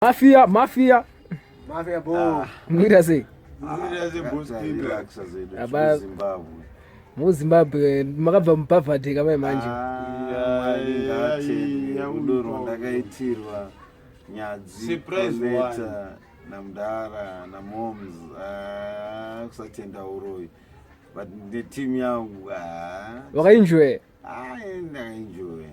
Mafia, mafia. Mafia bo. Ah. Muita sei? Muita sei boss Relaxa zedu. Aba- Zimbabwe. MuZimbabwe makabva mubhavhadhe kamai manje. Ah, ngatende rudo rwandakaitirwa nyadzi Surprise Coletta, namudhara namoms ah, kusatenda uroyi but neteam yangu ah, Wakaenjoy. ah, ndakaenjoy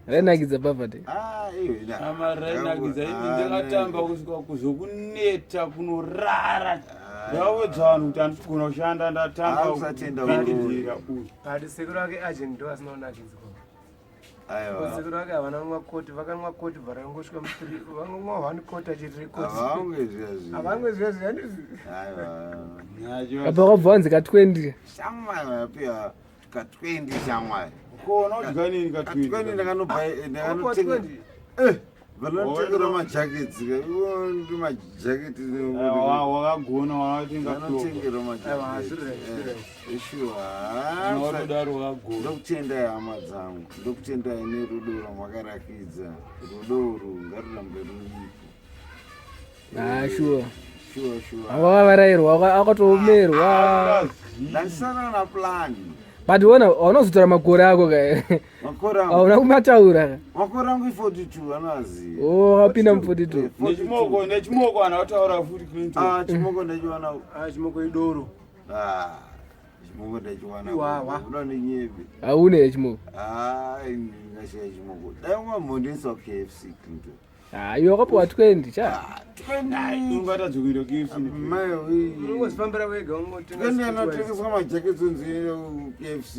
Rainakidza bhavhadhe. Ah, iwe, Ama rainakidza ini ndakatamba kusvika kuzokuneta kunorara. Ndaudza vanhu kuti handisi kugona kushanda ndatamba Ah, usatenda uroyi. kupindidzira uyu. But sekuru ake agent ndo asina kunakidzwa. Aiwa. Sekuru ake havana kunwa koti, vakanwa koti bva rangosvika muthree, vangomwa one koti achitiri koti. Havangwe zviya zviya. Havangwe zviya zviya handizvi. Aiwa. Apa wakabva wanzi ka 20. Shamwari vapiwa ka 20 shamwari. Kona udya nini Ka ka 20 20? ndakanotenga 20? eh vanotengera majaketi ndi majaketi Aiwa, wakagona wakatenga vanotengera Aiwa, zviri right, zviri right. majaketi Unotodaro wakagona. ndokutendai hama dzangu ndokutendai nerudo rwamakarakidza rudo urwu ngarurambe ruripo Ah, sure. sure sure Wakavarairwa, akatoomerwa. ndandisana na plan But wona waunozotora makore ako ka. makore angu Hauna kumataura ka. makore angu i42 anoaziva Oh, wakapinda mu 42. Nechimoko, nechimoko vanhu vataura futi Clinton. Ah, chimoko ndachiwana Ah, chimoko idoro. Ah, chimoko ndachiwana Iwawa. unondinyebe Haune chimoko. hayi ndingashaya chimoko dai wamhondesa kfc Clinton Ah, iwe wakapiwa 20 cha. Ungatadza kuenda KFC. mai Unongozvifambira wega ungotenga. tweni streetwise. anotengeswa majaketi onzi kfc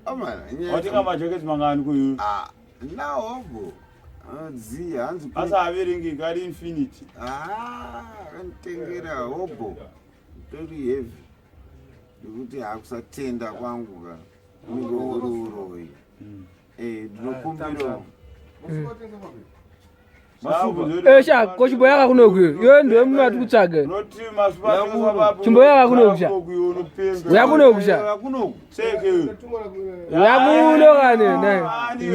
amana Watenga majaketi mangani kuyu? nahobo anodziya hanzi Asi haverengeki ari infinity. akanditengera hobo tori heavy nekuti hakusatenda kwangu ka unenge uri uroyi Eh, ndinokumbira Eh, sha, ko chimbo yaka kunoku iyo. Iwe ndiwe munhu ati kutsvaga. Unoti masupa atengeswa papo. Chimbo yaka kunoku sha. Unopenga. Uya kunoku sha. kunoku Seke. Uya kuno kani, nai.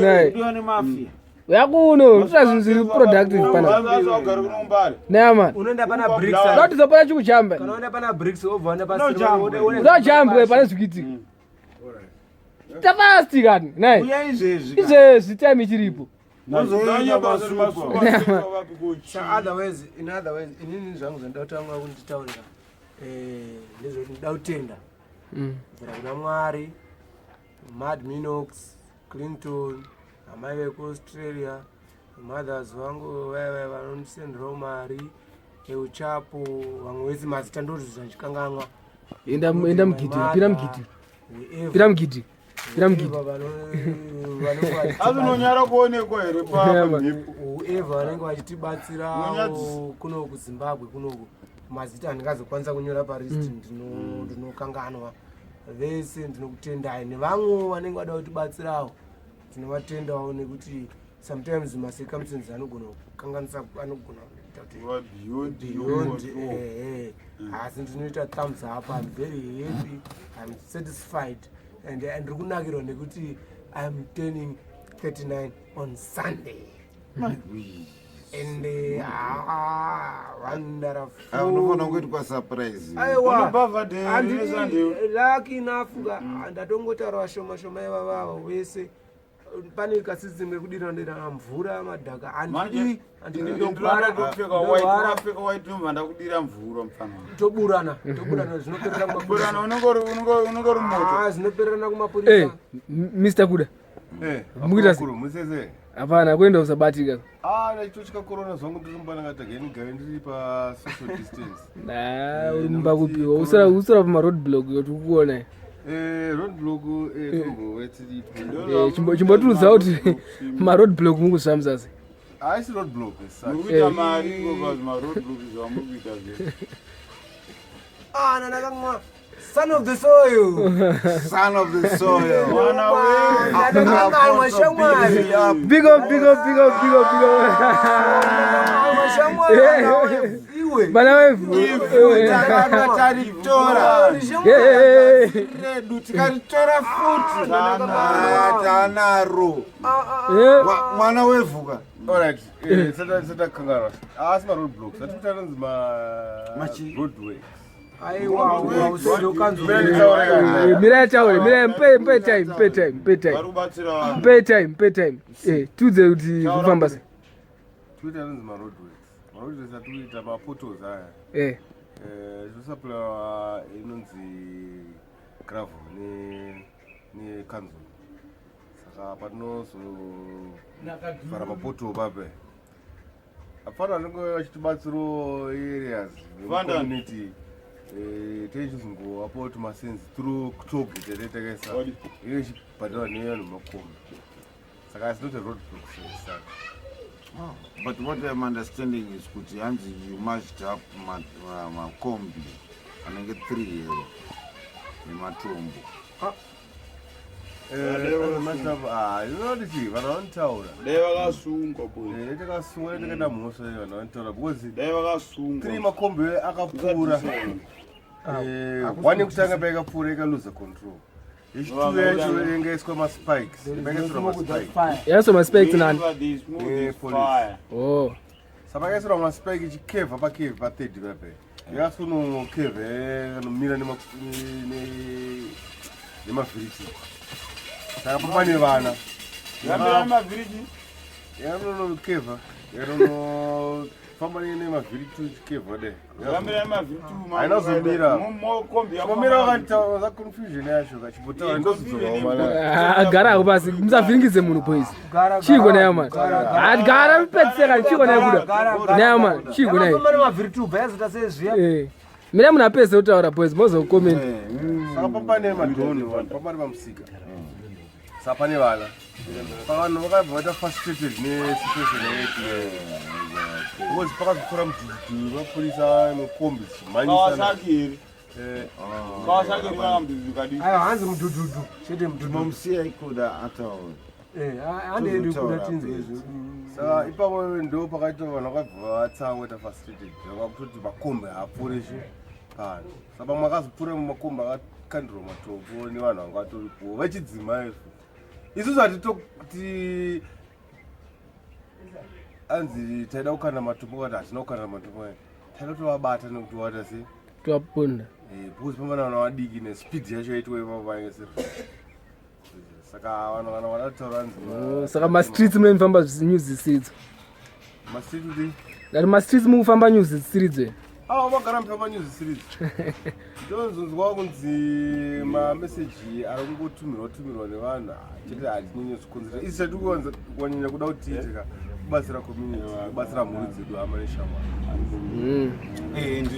Nai. ndiwa nemafia Uya kuno, toita zvinhu zviri productive pana. Sasa ugare kuno mbare. Nai man. Unoenda pana bricks. Ndati zopana chikuchamba. Kana unoenda pana bricks wobva waenda pa Unojambwe. Unojambwe pane zvikuitika. Tafasti kani, nai. uya izvezvi ka. Izvezvi time ichiripo. Uzoenda masupa. Sa otherwise, in other ways, inini zvangu zvandoda kutanga kunditaurira eh, ndezvekuti ndoda kutenda kubvira kuna Mwari, Mad Minox, Clinton, amai vekuAustralia, mothers vangu vaya vaya vanondisenderawo mari euchapo, vamwe vese mazita ndoti zvandikanganwa. Enda enda mugidhi, pira mugidhi. Whoever- Pira mugidhi. Pira mugidhi. whoever vanenge Asi unonyara kuonekwa here Yeah, pa man. mhepo. whoever vanenge vachitibatsirawo Unonyadzisa. kuno kuzimbabwe kunoku mazita handingazokwanisa kunyora parist ndinokanganwa vese ndinokutendai nevamwewo vanenge vada kutibatsirawo ndinovatendawo nekuti sometimes macircumstances anogona kukanganisa anogona kuita kuti Beyond your beyond control. eh, eh. asi ndinoita thumbs up. I'm very happy, I'm satisfied and ndiri kunakirwa nekuti I'm turning 39 on Sunday and ah, Ah, unofanira wonderful. kuitwa surprise Aiwa. Unobhavha day neSunday. Lucky enough ka ndatongotaura vashoma shoma ivavavo vese pane kasystem kekudirana mvura madhaka Manje, handidi ndinoda kupfeka white, wakapfeka white ndinobva ndakudira mvura mufana wangu. toburana toburana zvinoperera Burana kumapurisa unenge uri- unenge uri moto. Ah, zvinopererana Eh, kumapurisa Mr. Kuda. Eh, Mukuita sei? akuru, musese. Hapana, kuenda usabatika. Ah, ndachitotya corona zvangu ndirimbana ngati ndigare ndiri pa social distance. Na, uri mumba kupiwa. Usara usara pa road block yoti kuona. Eh, road block eh tombove tiripo. Eh, chimbotiudza kuti ma road block mukuzvambisa sei. Haisi road block as such. Muri kuita mari iko pazvimaroad block zvamuri kuita zvese. Ah, nanakamwa son of the soil. Son of the soil. Mwana we. Ndatokanganwa shamwari. Big up, big up, big up, big up, big up. Ndakanganwa shamwari. Iwe. Bana wevu. Takanga taritora Eh, redu tikaritora futi. Ah, tanaro. eh. Mwana wevhuka. Alright, eh, satakanganwa. Asi ma road blocks, atikuti anonzi ma Machi- roadworks. Aiwa, usizokanzwa. Mira nditaure kana. Mira taure, mira mpe mpe time, mpe time, mpe time. Vari kubatsira vanhu. Mpe time, mpe time. Tiudze kuti kufamba sei. Twitter anonzi ma roadworks. Ma roadworks atikuita ma photos aya. Zvinosaplaiwa inonzi gravel ne nekanzuru. Saka patinozovhara mapoto pape. Hapana vanenge vachitibatsirawo areas Fanda. community. Tichizongovapawo tumasenzi through tollgate yatakaisa Odi. inenge ichibhadharwa nevanhu makombi. Saka it's not a road block as such. But what I'm understanding is kuti hanzi you mashed up makombi anenge 3 here nematombo. Inoti vanhu vanotaura. Dai vakasungwa boy. Takasungwa, takaita mhosva, vanhu vanotaura because Dai vakasungwa. three makombi akapfuura. One yekutanga paikapfuura ikaluza control, yechitwo yacho yanga iswa maspikes, pakaisirwa maspike. Yaso maspikes nani? Whenever they smoke this Police. fire. Oh. Saka pakaisirwa maspike ichikevha pakevhe pathird pape, yakasonokevha kanomira nemavhiriti, saka papane vana. Yambira mavhiriji. Yakanonokevha, yakanonofamba nemavhiriti ichikevha de. Yambira mavhiriji. Haina kuzomira. Kombi Chimomira wakanditaura za confusion yacho kachimbotaura ndozodzoka. Ah, gara ako pasi, musavhiringidze munhu boys. Chiko naye man. Ah, gara mupedzise kani, chiko naye kuda. Naye man, chiko naye. Yakafamba nemavhiri yazoita sezviya. Mira munhu apedze kutaura boys, mozokomenta. Saka papane madhoni, papane pamusika, saka pane vana, saka vanhu vakabva vaita frustrated nesituation yaitika because pakazopfuura mudhudhudhu mapurisa nekombi dzichimhanyisana. Kawasaki here? Kawasaki here kana mudhudhudhu kadii? Aiwa, hanzi mudhudhudhu chete, mudhudhudhu. Momusiya ikuda ataure. Hande yedu kuda tinzwe izvo. Saka ipapo ndo pakaita vanhu vakabva vatsamwa, ita frustrated, vakutoti makombi haapfuure pano. Saka pamwe akazopfuura mumakombi akakandirwa matombo nevanhu vanga vatoripo vachidzimai futi. Isusu hatitoti anzi taida kukanda matombo, kati hatina kukanda matombo aya, taida kutovabata nekuti wata sei. Twapunda. Because pamana vana vadiki nespeed yacho yaitwa ipapo vainge seri, saka vanhu kana vada kutaura anzi Oh, saka mastreets mune mufamba news dzisiridzo. Mastreet kuti? Ngati mastreets mukufamba news dzisiridzo. Ava vagara mufamba news series, ndonzonzwa kunzi mameseji ari kungotumirwa tumirwa nevanhu. Ah, chete hatinyanye zvikonzera isi chatiri kuwanyanya kuda kuti tiite ka kubatsira community, kubatsira mhuri dzedu, hama neshamwari.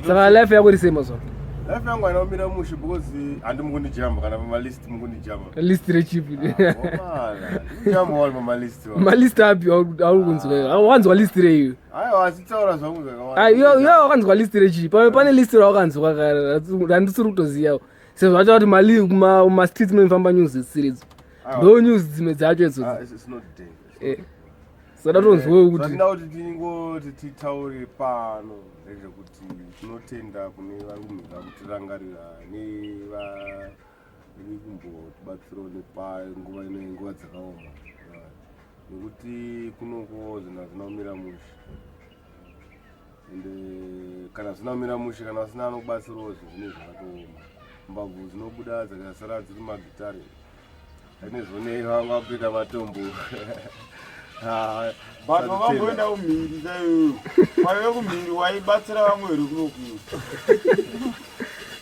Saka life yako iri sei mazuva? Life yangu haina kumira mushe because handi mukundijamba kana pamalist mukundijamba. List rechipi? Ndijamba wali pamalist. Malist api auri kunzwa? Wakanzwa list reiyo? Aiwa, asitaura zvangu zvakawanda. Ai, iyo wakanzwa list rechipi? Pane list rawakanzwa kare randisiri kutozivawo, sezvo vacha kuti mastreets munofamba news dzisiridzo, ndo news dzimwe dzacho idzodzo. Ah, it's not dangerous. Saka tonzwewo kuti Zvandinoda kuti tingoti titaure pano ndezvekuti tinotenda kune vari kumhika kutirangarira nevari kumbotibatsirawo nepanguva ino yenguva dzakaoma, nekuti kunoko zvinhu hazvina kumira mushe, ende kana zvisina kumira mushe, kana vasina anokubatsirawo, zvinhu zvinenge zvakatooma, mbabvu dzinobuda dzakasara dziri magitare ainezvonei vanga kuita matombo. Ah, But satitenda. wakamboenda kumhiri kaiyoyo, kwaive kumhiri waibatsira vamwe here kunokuyo?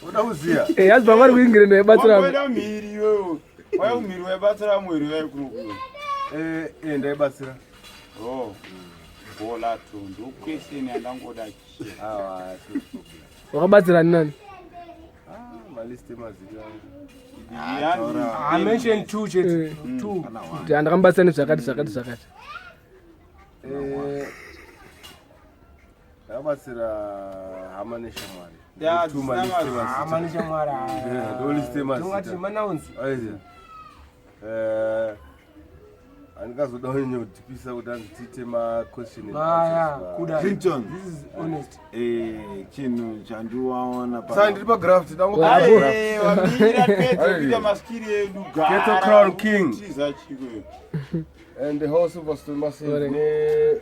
Uda kuziya? Hanzi pavari kuingirendo yaibatsira. Wamboenda mhiri iyoyo, kwaive kumhiri waibatsira vamwe here vai kunokuyo? Ndaibatsira. Oh, bolato ndo question yandangoda. Awa, it's not problem. Wakabatsira ni nani? Ah, malist emazita angu. I mentioned two chete. Two. Kuti handakamubatsira nezvakati zvakati zvakati. Ndakabatsira hama neshamwari. Ya, Two malist dzisina emazita. Hama neshamwari. Ndo list emazita. Tongati manaunzi. Aiziya. Handingazoda kunyanya kudhipisa kuti hanzi tiite maquestion and Vaya, answers pa- kuda. Clinton. This is honest. Eh, chinhu chandiwaona pa- Saka ndiri pagraft dango Wa- Aye, wamira pedze Aye. kuita maskiri edu Ghetto Crown King. Tiza chiko. And the whole Silverstone Massive Sorry. ne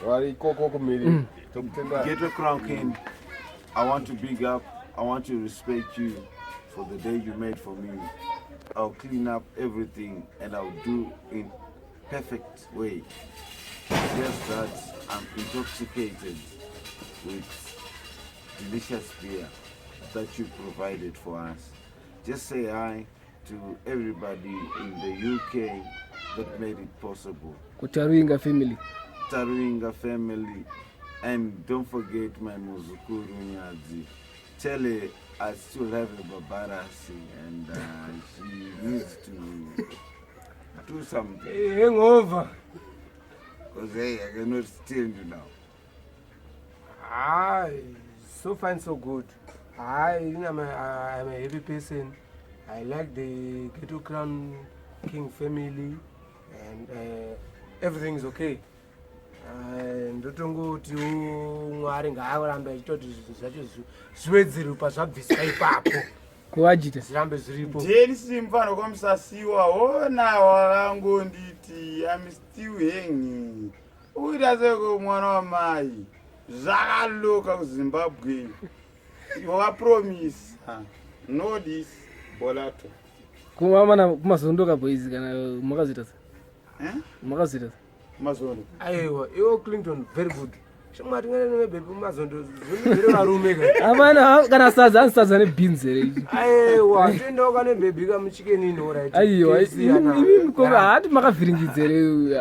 vari ikoko kumhiri tokutenda. Ghetto Crown King, I want to big up, I want to respect you for the day you made for me. I'll clean up everything and I'll do in perfect way. Just that I'm intoxicated with delicious beer that you provided for us. Just say hi to everybody in the UK that made it possible. Kutaruinga family. Taruinga family, and don't forget my Muzukuru Nyadzi. Tell her I still have a babarasi and she needs to do something. Eh, hangover. Because hey, I cannot stand you now. Hayi, so fine so good. Hayi, I'm a happy person. I like the Ghetto Crown King family and everything is okay. Ndotongoti Mwari ngaarambe achitoti zvinhu zvacho zviwedzerwe pazvabviswa ipapo. Kuwajita. Zvirambe zviripo. Denisi mfano kwamusasiwa hona wakangonditi I'm still hanging. Uita seko mwana wamai zvakaloka kuZimbabwe. Wakapromisa no this bolato. Kumamana kumazondoka boys kana makazviita sei? Eh? Makazviita sei? Mazondo. Aiwa, iwo Clinton very good. Shamwari tingane nemabhebhi mumazondo zvonobvire varume ka. Amana kana sadza ani sadza nebeans here ichi. Aiwa, toendawo kane bhebhi kamuchicken ino right. Aiwa, KFC imi ana. imi mukoma hati makavhiringidza here.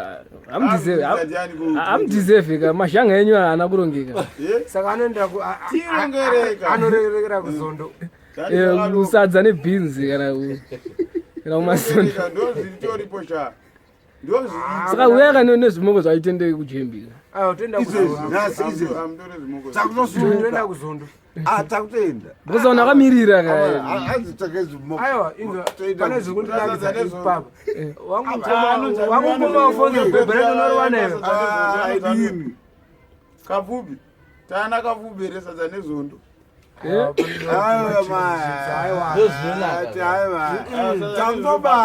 Hamudeserve. Ndiani ku- Hamudeserve ka mashanga enyu haana kurongeka. Eh? Saka anoenda ku Tirongereka. anorerekera kuzondo. Eh, kusadza nebeans kana kana kumazondo. Ndo zviritoripo sha. Ndo zviri. Saka uya kana nezvimoko zvaitende kujembi. Aiwa, toenda Izvezvi, kuzondo. nhasi izvezvi. Amutore zvimoko. Takutosuka. Toenda kuzondo. Ah, takutoenda. Because vanhu vakamirira ka. Hanzi takazvimoko. Aiwa, inzwa pane zviri kundinakidza Sadza nezondo. ipapa. Wangu Ah, mukoma anonzi- wangu mukoma wafonza bhebhi racho unoriwana here? Ah, idini. Kapfupi. Tana kapfupi here sadza nezondo. Eh? Aiwa, mai. Aiwa. Aiwa. Takutoba.